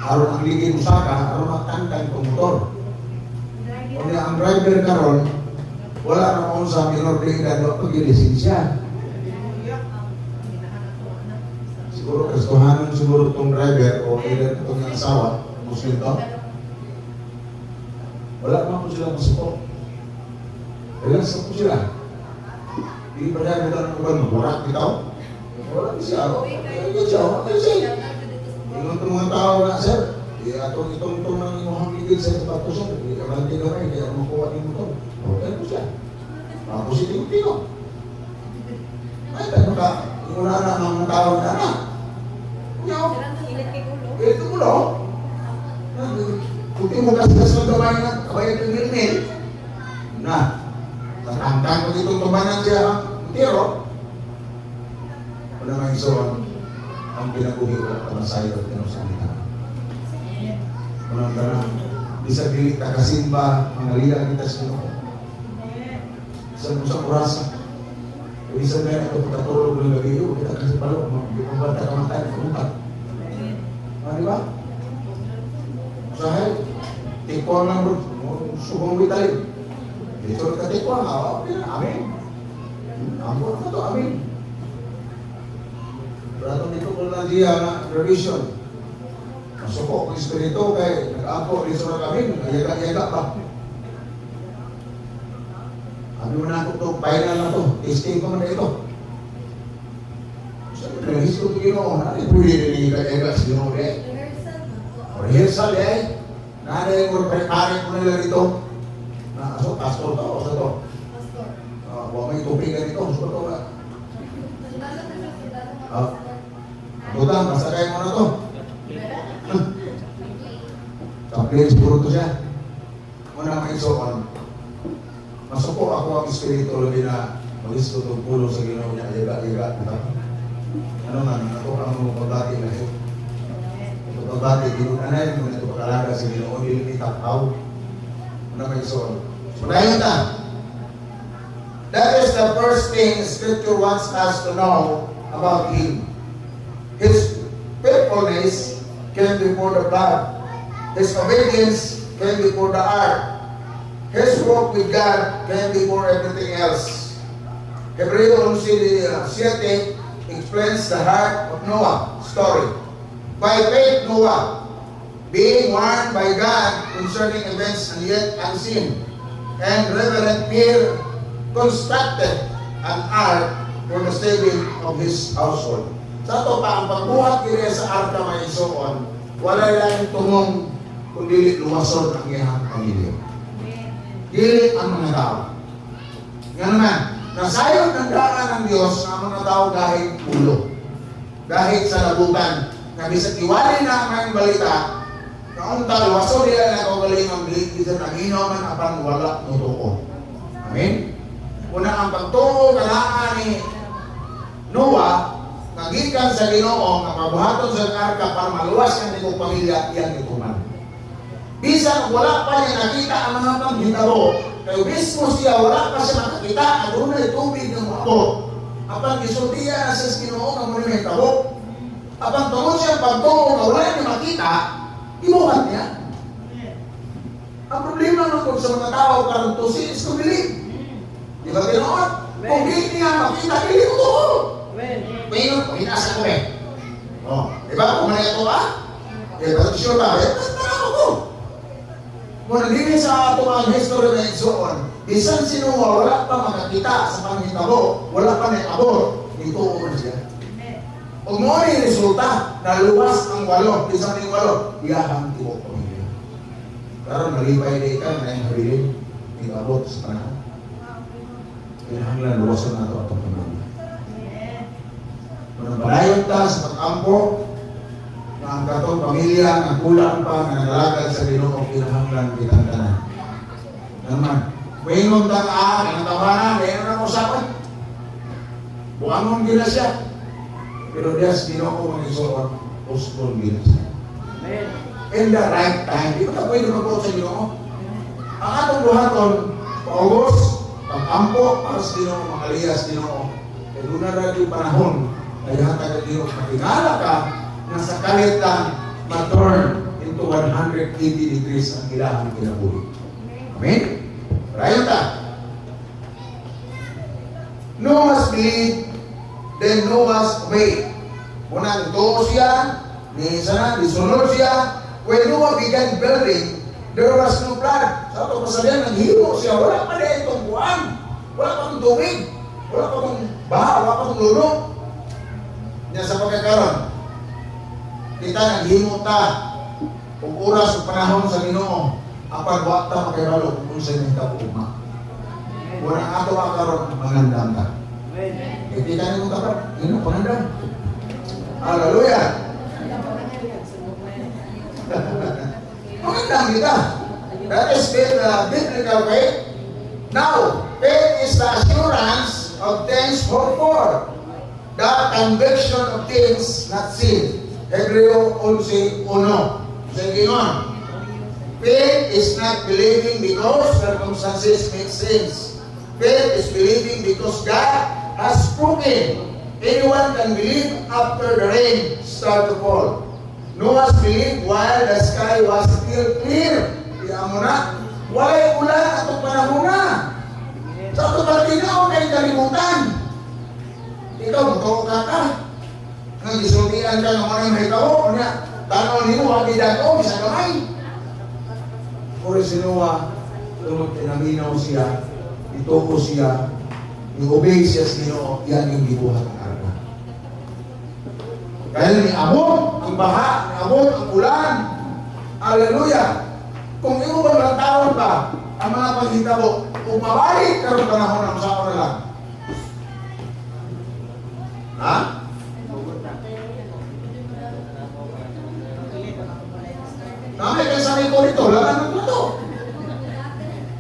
aron ang ligid mo saka, aron magtangkay itong motor. Unya ang driver karon wala na sa minor de edad, wa pa lisensya. Siguro Kristohanon siguro itong driver o either itong yung asawa, Muslim to. Wala man po sila masuko. Relax po sila. Di ba dahil ito ng uban, maburak bitaw? Wala siya. Hindi siya. Wala siya. Ingon itong mga tao na, sir, di atong itong itong ng imuhang ligid sa bato, sir. Di abante na rin, di ako makuha ni motor. Okay po siya. Ako si Tino. Ay, tayo ka. Ingon na ang mga tao na na. Unya, ito mo lo. Kung mo gasgas ng kamay na, kamay ng milmil. Na, tatangtang ko ditong tumanan siya, pero, wala nga isuon, ang pinabuhi ko at masayo at tinusanita. Walang tanang, di sa dili ta kasimba, mga liya kita sa Ginoo. Sa sa orasa. O isa na ito pagkatulog ng gabi, o kita kasi palo, di mo ba kamatay, kumutat. Ah, di ba? Sahel, tikwa lang bro, subong vitalin. Dito ka tikwa, ah, okay na, amin. Amor na to, amin. Pero dito ko na diya na revision. Masuko ang espiritu kay nag-apo dito na kami, yaga-yaga pa. Sabi mo na ako to, final na to, testing ko man na ito. Pero histo ko Ginoo, na pwede rin ega sa Ginoo eh. Rehearsal eh. Nanay ko prepare ko nila dito. Na so pastor to, sa to. Wa may tubig ka dito, so to ba? Ah. Butang, masakay mo na to. Chaplain siguro to siya. Muna may isuon. Masuko ako ang espiritu labi na mag-istot og pulong sa Ginoo niya, iga-iga, diba? Ano man, ato ang mga pagbati na ito. Ito pagbati, ginunanay mo na ito pag-alaga sa Ginoo, dili ni takaw. Muna may isuon. So, dayon ta. That is the first thing Scripture wants us to know about Him. His faithfulness came before the flood. His obedience came before the ark. His walk with God came before everything else. Hebreo 11:7 explains the heart of Noah story. By faith, Noah, being warned by God concerning events and yet unseen, and reverent fear, constructed an ark for the saving of his household. Sa ato pa, ang pagbuhat diri sa arka, mga igsoon, wala lang tumong kundi luwason ang iyang pamilya. Dili ang mga tao. Nga naman, nasayod ng daan ng Diyos ang mga tao dahil ulo. Dahil sa labutan, nga bisag iwali na ang maayong balita, na unta luwason nila na kaugalingon dili bisan naminaw man apan wala motuo. Amen? Una ang pagtuo kanaa ni Noah, nagikan sa Ginoo nga pabuhaton sa arka para maluwas ang tibuok pamilya, iyang gituman. Bisan wala pa niya nakita ang mga panghitabo, kay mismo siya wala pa siya makakita adunay tubig nga moabot. Apan gisultian na siya sa Ginoo nga mo mahitabo. Apan tungod siya pagtuo nga wala niya makita, gibuhat niya. Ang problema nung sa mga tao karon, to see is to believe. Di ba tinuod? Kung di niya makita, dili ko tuo. Amen. Ngayon, hinasa ko eh. Oh, di ba? Kung ano ito ah? Eh, ba't sure ba? Eh, tara ko. Kung nandini sa ato ang history na igsoon, bisan si Noah wala pa makakita sa panghitabo, wala pa na abot, nituo man siya. Ug mo ni resulta, naluwas ang walo, bisan ning walo, iyahang tibuok pamilya. Karon nalipay di ka na yung habilin, abot sa panahon. Kinahanglan luwason nato atong pamilya. Kung padayon ta sa pag-ampo, na ang katong pamilya nga kulang pa nga nagalagad sa Ginoo, kinahanglan kitang tanan. Naman, Waingon ta ka, kanang tawanan, kaya na usapan. Buangon gina siya. Pero Diyos Ginoo, mga igsoon, usbon gina siya. Amen. In the right time, di ba ta pwede magbuot sa Ginoo? Ang atong buhaton, paugos, pag-ampo, para sa Ginoo, mga liyas Ginoo. Kaya doon na rin yung panahon, kaya hatag ang Ginoo, matingala ka, na sa kalit lang, ma-turn into 180 degrees ang ilahang kinabuhi. Amen? Padayon ta. Noah's believed, then Noah's obeyed. Una, nituo siya, ni sana, nisunod siya. When Noah began building, there was no flood. Sa ato pasabihan, naghimo siya, wala pa na itong buwan. Wala pa itong tubig. Wala pa itong baha, wala pa itong luno. Niya sa pagkakaroon, kita naghimo ta, ug oras ug panahon sa Ginoo, apan wa ta makahibalo kung unsay mahitabo ugma. Wala ang ato karon, mangandam ta. Amen. Hindi ka nimo tapat, Ginoo pangandam. Hallelujah. Mangandam kita. That is biblical faith. Now, faith is the assurance of things hoped for, the conviction of things not seen. Hebreo 11:1. Sa Ginoo. Faith is not believing because circumstances make sense. Faith is believing because God has spoken. Anyone can believe after the rain start to fall. Noah's believed while the sky was still clear. Iya mo na. Walay ulan atong panahon na. Sa atong pagtinaw kay kalimutan. Ikaw, mutuo ka ka. Nang gisultian ka ng mga mahitabo, unya, tanaw nimo, wagi dago, bisa gamay. Uri si Noah, tungod tinaminaw siya, ituo siya, ni-obey siya sa Ginoo, yan yung gibuhat ang arka. Dahil niabot ang baha, niabot ang ulan. Hallelujah! Kung imo ba malantawon ba ang mga paghitabo, kung mabalik karon panahon ang sao na lang. Ha? Nami kay sa ko dito, laban ng plato.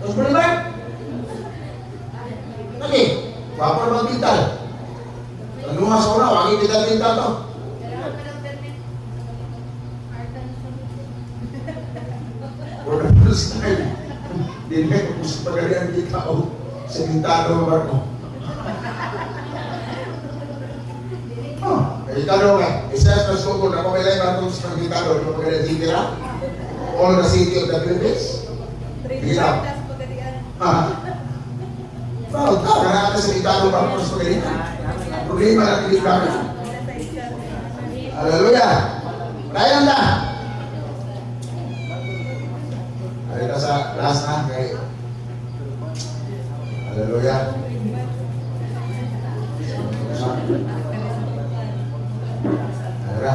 Tapos boleh? Lagi, wapo na magbital. Tanuha sa una, wagi bital-bital to. For the first time, di na ko sa pagalian kita o sementado ang barko. Oh, Italo nga. Isa sa sukol na kung may barko sa Italo, di ba pagalian city ra? All the city of the Philippines? Hirap. Ha? Proud ka, kana ka sa Italo barko sa pagalian. Problema lang hindi ka. Hallelujah! Dayon na! Ari sa last na kay. Hallelujah. Tara.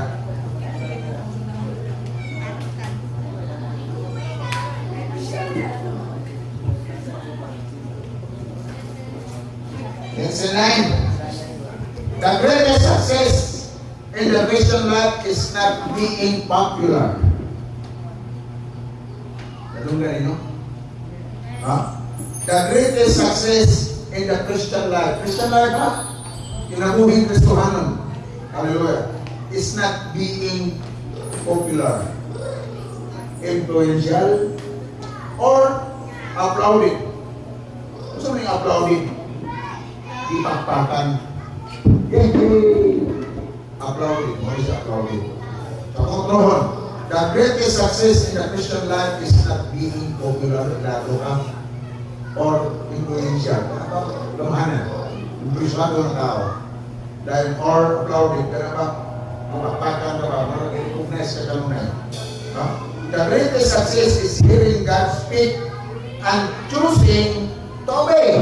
Verse 9. The greatest success in the Christian life is not being popular. Ganun gani, no? Ha? The greatest success in the Christian life. Christian life, ha? Kinabuhing Kristohanon. Hallelujah. Is not being popular, influential, or applauded. Gusto mo yung applauded? Ipakpakan. Yay! Applauded. What is applauded? Sa kontrohon, the greatest success in the Christian life is not being popular, lalo ka, or influential. Ano ba? Lamahanan. Impressionado ng tao. Dahil or applauded. Pero ba, mapakpakan ka ba, mag-recognize ka kanunay. No? The greatest success is hearing God speak and choosing to obey.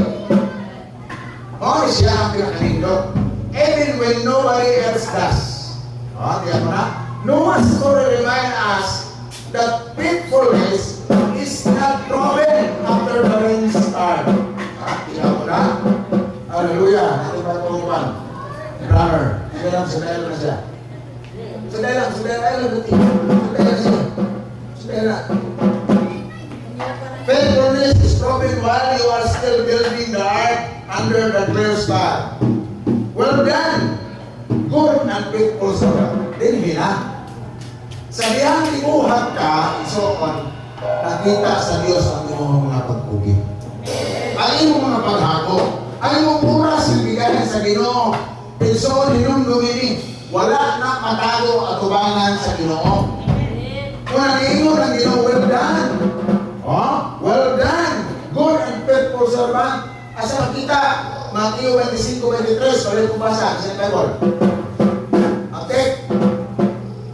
Mao ni siya ang pinakanindot. Even when nobody else does. Oh, tiyan mo na? Noah's story remind us that faithfulness is not proven after the rain start. Ah, tiyan mo na? Hallelujah. Natin ba itong Drummer. Sige lang, sundayan lang siya. Sundayan lang, sundayan lang. Sundayan lang siya. Sundayan lang. Faithfulness is proven while you are still building the ark under the clear sky. Well done, good and faithful servant. Dinhi na. Sa dihang gibuhat ka, so on, nakita sa Dios ang imong mga pagpugi. Ang imong mga paghako, ang imong oras yung bigayan sa Ginoo. Igsoon hinumdum ini, wala na matago atubangan sa Ginoo. Kung nag-ingon ang Ginoo, well done. Oh, well done. Good and faithful servant. Asa makita? Matthew 25:23. Ulit kong basa sa Bible. Ate.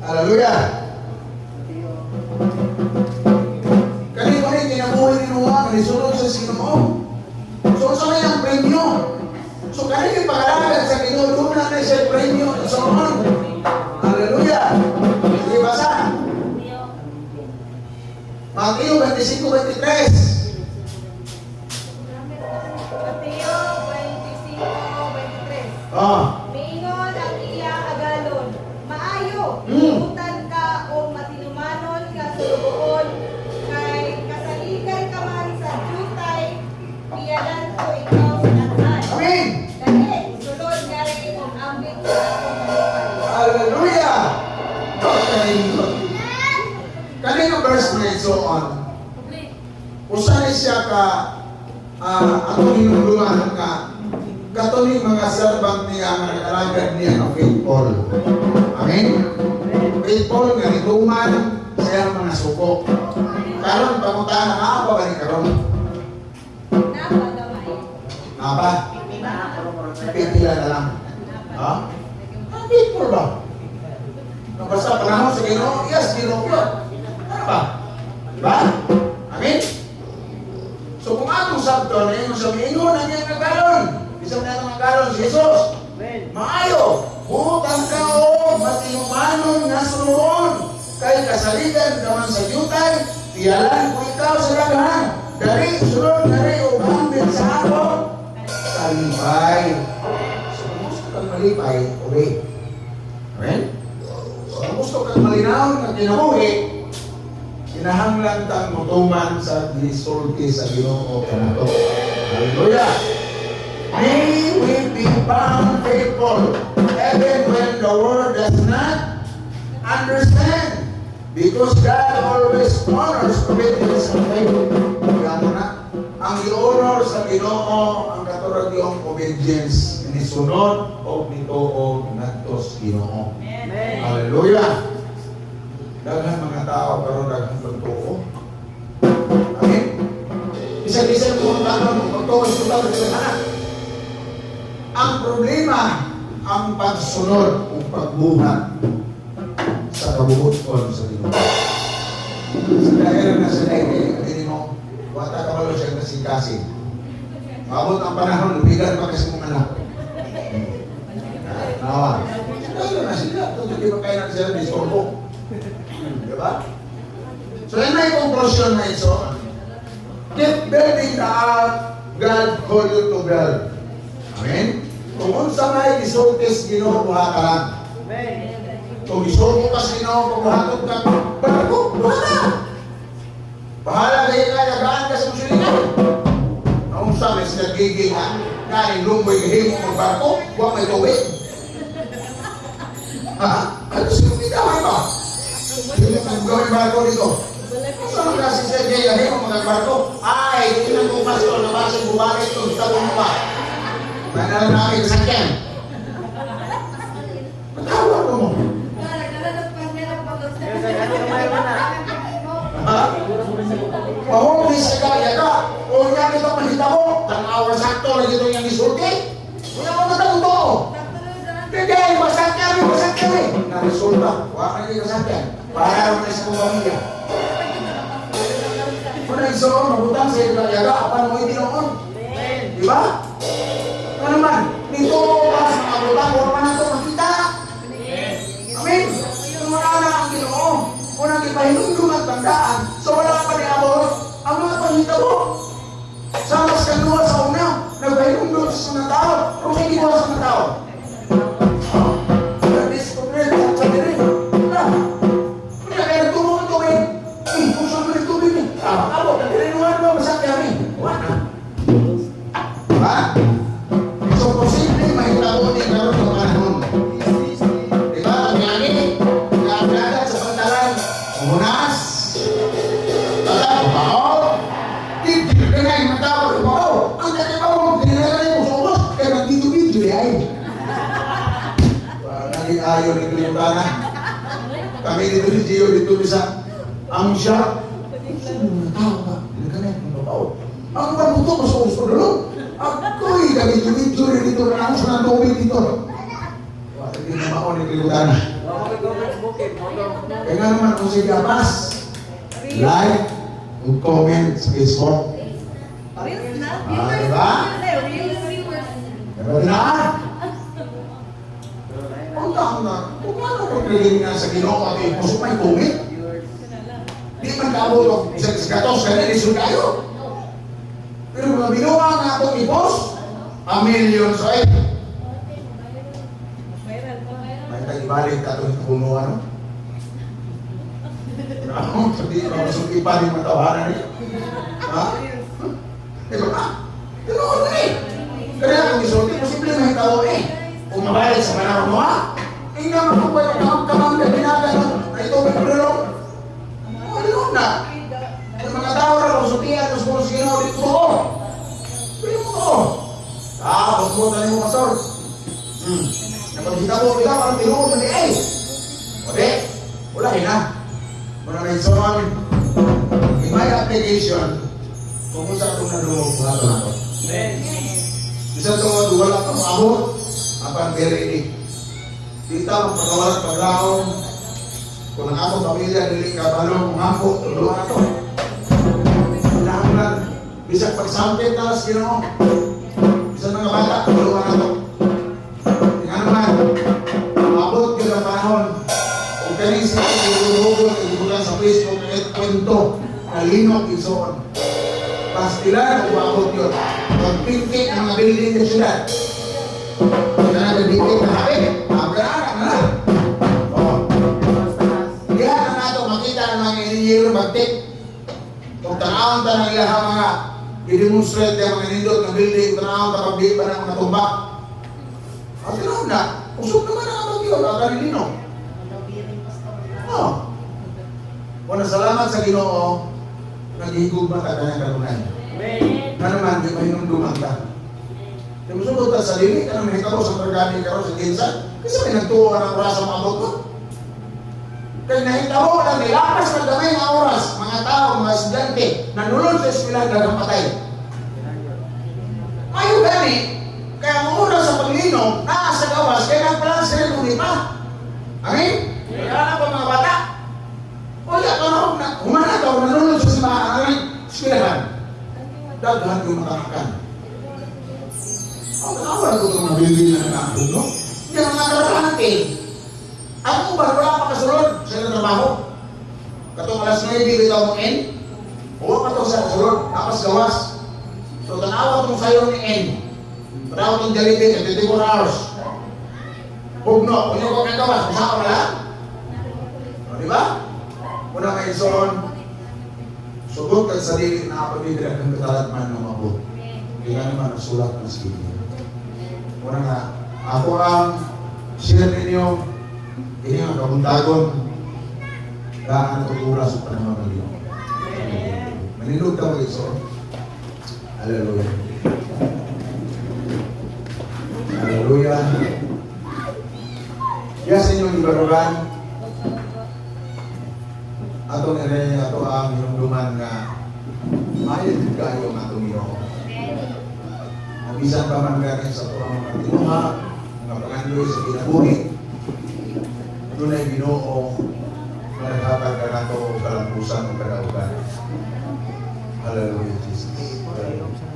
Hallelujah. Kani mo rin, kinabuhi ni Noah, kanisunod sa Ginoo. So, sa may ang premyo. So, kani yung pag-alagad sa Ginoo, doon na na siya premyo and so on. Hallelujah. Sige, basa. Matthew 25:23. Mateo 25:23. Ah. Miingon ang iya agalon, maayo, buutan ka o matinumanon nga sulugoon, kay kasaligan ka man sa jutay, piyalan ko ikaw sa daghan. Amen. Dali, sulod ngari og ambit sa akong kalipay. Hallelujah! Okay. Kanino verse na so on? Usa ni siya ka atong hinumduman nga kato ni mga servant niya nga nag-alagad niya nga faithful. Amen? Faithful nga nituman sa iyang mga suko. Karon pangutana nga pa ba ni karon? Napa gamay. Napa? Pipila na lang. Ha? Ah, faithful ba? No, basta panahon sa Ginoo, yes, Ginoo yun. Ano ba? Diba? Amen? So kung atong sabton, ingon sa ingon ang iyang agalon. Bisan na ang agalon si Jesus. Amen. Maayo, buutan ka o matinumanon nga sulugoon. Kay kasaligan ka man sa yutay, piyalan ko ikaw sa daghan. Dali, sunod, dali, ug hambit sa ako. Kalipay. So, kung gusto kang malipay, obey. Amen? So, kung gusto kang malinaw nga kinabuhi, kinahanglan tang mutuman sa gisulti sa Ginoo kanato. Hallelujah! May we be found faithful even when the world does not understand. Because God always honors obedience and faith. Kaya mo na, ang i-honor sa Ginoo ang katurag yung obedience nisunod o nituo ngadto sa Ginoo. Amen. Hallelujah! Daghan mga tao pero daghan pagtuo. Amen? Bisa-bisa mo ang tanong, pagtuo sa tao sa anak. Ang problema, ang pagsunod o pagbuhat sa kabubuton sa Ginoo. Sa dahil na sa dahil, hindi mo, wata ka malo siya kasing-kasing. Maabot ang panahon, lubigan pa kasi mong anak. Nawa. Sila na sila. Kung hindi pa kaya na sila, disturbo. Diba? So, yan na yung conclusion na ito. Keep building the ark God called you to build. Amen? Kung unsa may gisulti sa Ginoo, buha ka lang. Amen. Kung gisulti ka sa Ginoo, pagbuhaton ka, barko, buha ka. Bahala kayo ka, yagaan ka sa musulingan. Ang unsa may sila gigi nga, kaning lumboy gihimo magbarko, wa may tubig. Ha? Ano sino bitaw ba? Sino kang gawin barko dito? Saan kasi sa Jay, himo magbarko? Ay, hindi na ko pastor, nabasa bumalik ito, sa pa. May namin sakyan. Matawag mo. Ha? Mahuli sa kaya ka. O niya kita mahita mo. Tanawa sakto lagi ito yung isulti. Wala mo na to. Hindi, masakyan, masakyan eh. Na-resulta, wala ka nang masakyan. Para mo na sa kong pamilya. Kung nagsoon, mabutang sa iyo yaga, apan mo itinoon. Amen. Di ba? Ano naman, dito pa sa mga butang, wala pa na ito makita. Amen. Kung wala na ang Ginoo, unang ipahinumdum at tandaan, so wala pa ni abot, ang mga panghitabo. Sa mas kanuha sa una, nagpahinumdum sa mga tao, pero may ginawa sa mga tao. Oh, nag-discover sa diri. Na. Kaya kaya nagtubo ang tubig. Eh, kung saan mo tubig ni? Ah, abo, nagdirinuhan mo, masakit kami. Wala na. Diba? So, posible mahitabo ni karon ng panahon. Diba? Ang ngani, nagdagat sa pantalan, umunas, tata, bao, tigil ka na yung matawag ng bao. Ang katibaw mo, dinala mo sa ubos, kaya nagdito-dito ay. Naging ayaw ni Clementana. Kami dito ni Gio, dito sa among shop. Sino mga tao ba? Nagkanay ng babaw. Ang panuto ko sa uso dalo. Ako'y nagdito-dito dito na ako sa tubig dito. Wala, hindi na maon ni Clementana. Kaya nga naman kung sige apas, like, ug comment sa Facebook. Reels na? Ah, diba? Reels, viewers. Pero tinaan. Ang tao na, kung ano kung piling na sa Ginoo at ipuso may comment. Di man kaabot og isang gatos kaya lisod kayo. Pero mga binuha nga atong i-post, a million sa eh. Viral pa. May tag-ibalik ka itong puno, ano? Ano? Hindi ba masuki pa rin matawanan niya? Ha? Di ba? Ganoon na eh. Kaya kung isulti, posible mahitabo eh. Kung mabalik sa panahon mo ha? Tingnan mo kung wala kang kamang na ginagano na ito may pulong. Ano na? Ang mga tao na kung sutihan, tapos kung sige na ulit mo. Pwede mo to. Ah, huwag mo tayo mo, pastor. Napagkita mo, ikaw, parang tinuod na ni eh. O di, wala na. Muna na ison, in my application, kung sa akong nadungog, wala na ako. Amen. Bisa tungod, wala kang maabot, apan very ni. Dita, magpakawalan paglaom, kung ang akong pamilya, dili ka balong mangampo, tulungan ato. Kinahanglan, bisag pagsampit na sa Ginoo, bisan mga bata, tulungan ato. Nga naman, maabot yun ang panahon. Kaning sa Google, ibutan sa Facebook, kahit kwento, nalinok isoon. Pastilan o abot yun. Pagpinti ang mga building sa syudad. Kaya na dikit na habi. Abra na na. Oh. Diha na nato makita ng mga inhinyero magtik. Kung tanawon ta ng ilang mga i-demonstrate ang mga nindot ng building, tanawon ta pag pa ng mga tumbak. Ang tinawon na, usog naman ang bagyo, ang kanilino. Oh. Wala, salamat sa Ginoo, naghihigugma ta kanya kanunay. Amen. Nga naman, di mahinumduman ta. Di mo sulod ta sa dili, kanang nahitabo sa pagkami karon sa Ginsan, kasi may nagtuo ka ng oras sa maabot ko. Kaya nahitabo lang, nilapas na gamay nga oras, mga tao, mga estudyante, nanulod sa eskwelahan, dagang patay. Ayaw gani, kaya ang oras sa paglinom, naa sa gawas, kaya nagpalan sila nuli pa. Amen? Kaya na pa mga bata. O ya, karon na, humana ka, nanulod sa simbahan, ang eskwelahan. Daghan yung makakakan. Ang awa na itong mga building na nakaakong, no? Hindi ang mga trabahante. Ang uban, wala pa kasulod sa ilang trabaho. Katong alas 9, bitaw mong N. Huwag pa ito sa kasulod, tapas gawas. So, tanawa itong sayo ni N. Tanawa itong Jollibee, 24 hours. Hugno, kung yung kang gawas, bisa ka wala? O, di ba? Una nga ison, sugot kag sarili na pabibira ng katalatman ng mabot. Kaya naman ang sulat ng sige. Una nga, ako ang share ninyo, ini ang kabuntagon, daan at oras sa panahon ng Diyos. Manindog ka mag ison. Hallelujah. Hallelujah. Yes, inyong ibarugan, atong ere ato ang hinumduman nga maayo jud kaayo ang atong Ginoo. Ang bisan pa man gani sa ato ang mga tinuha, mga pangandoy sa kinabuhi, dunay Ginoo nga naghatag kanato og kalampusan ug kadaugan. Hallelujah, Jesus. Hallelujah.